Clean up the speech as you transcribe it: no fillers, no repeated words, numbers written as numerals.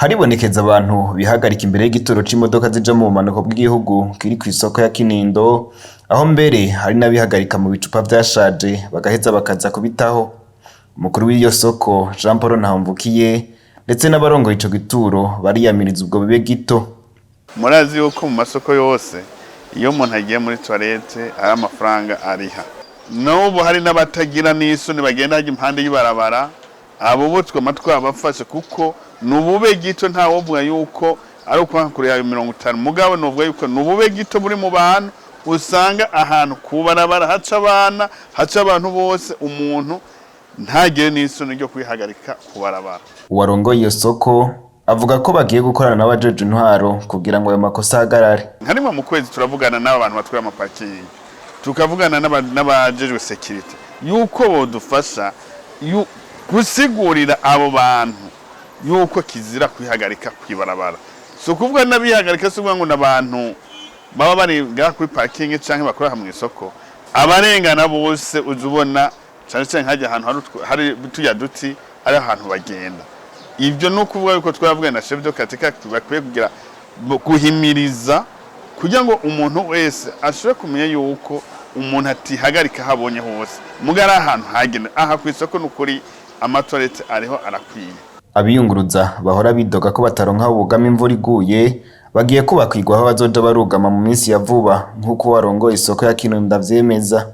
Haribonekeza abantu bihagarika imbere y'igituro c'imodoka zija mu bumanuko bw'igihugu kiri kw'isoko ya Kinindo, aho mbere hari n'abihagarika mu bicupa vyashaje bagaheza bakaza kubitaho. Umukuru w'iyo soko, Jean Paul Ntahomvukiye, ndetse n'abarongoye ico gituro bariyamiriza ubwo bube gito. Murazi yuko mu masoko yose iyo umuntu agiye muri toilette ari amafaranga ariha. N'ubu hari n'abatagira n'isoni bagenda hajya impande y'ibarabara. Abo bo twama twabafashe kuko ni ubube gito. Ntawovuga yuko ari ukwanka kuriha ayo 50, mugabo novuga yuko ni ubube gito buri mu bantu. Usanga ahantu ku barabara haca abana, haca abantu bose, umuntu ntagire n'isoni ryo kwihagarika ku barabara. Uwarongoye iyo soko avuga ko bagiye gukorana n'abajejwe intwaro kugira ngo ayo makosa ahagarare. Nka rimwe mu kwezi turavugana n'aba bantu batwara ama parking, tukavugana n'abajejwe sécurité yuko bodufasha gusigurira abo bantu yuko kizira kwihagarika kw'ibarabara. Si ukuvuga n'abihagarika, si ukuvuga ngo n'abantu baba bari ngaha kuri parking canke bakorera mu isoko. Abarengana bose uza ubona cane cane nkajya ahantu hari turya duti, ari ahantu bagenda. Ibyo ni ukuvuga yuko twavugana na chef de quartier bakwiye kugira guhimiriza kugira ngo umuntu wese ashobore kumenya yuko umuntu atihagarika aho abonye hose, muga ari ahantu hagenewe. Aha ku isoko ni ukuri ama toilettes ariho arakwiye. Abiyunguruza bahora bidoga ko bataronka aho bugama imvura iguye, bagiye kubakwirwa aho bazoja barugama mu minsi ya vuba, nk'uko uwarongoye isoko ya Kinindo avyemeza.